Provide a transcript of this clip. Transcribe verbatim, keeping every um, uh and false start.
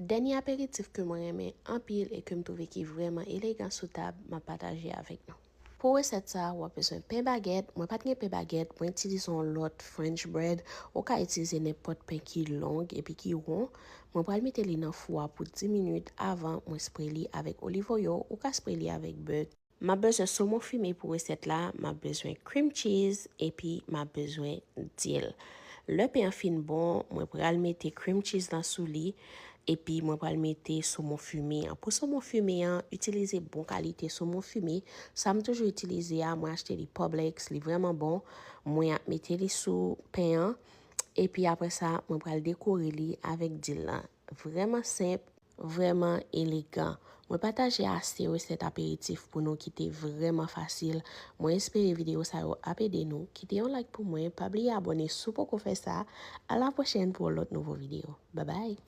Dènye aperitif ke mwen renmen anpil e ke m twouve ki vrèman elegan sou tab, m ap pataje avèk nou. Pou resèt sa, w ap bezwen pen bagèt. Mwen pa t gen pen bagèt, mwen itilize yon lòt French bread. Ou ka itilize nenpòt pen ki long epi ki won. Mwen pral mete li nan fou a pou dis minit avan mwen spre li avèk oliv oil. Ou ka spre li avèk bè. M ap bezwen somon fime pou resèt la, m ap bezwen cream cheese, epi m ap bezwen dil. Lè pen an fin bon, mwen pral mete cream cheese lan sou li, epi mwen pral mete somon fime an. Pou somon fime an, itilize bon kalite somon fime. Sa m toujou itilize a, mwen achte li Publix, li vrèman bon. Mwen ap mete li sou pen an, epi apre sa, mwen pral dekore li avèk dil lan. Vrèman senp, vrèman elegan. Mwen pataje ase resèt aperitif pou nou ki te vrèman fasil. Mwen espere videyo sa yo ap ede nou. Kite yon like pou mwen, pa bliye abòne si w poko fè sa. A la pwochèn pou yon lòt nouvo videyo. Babay!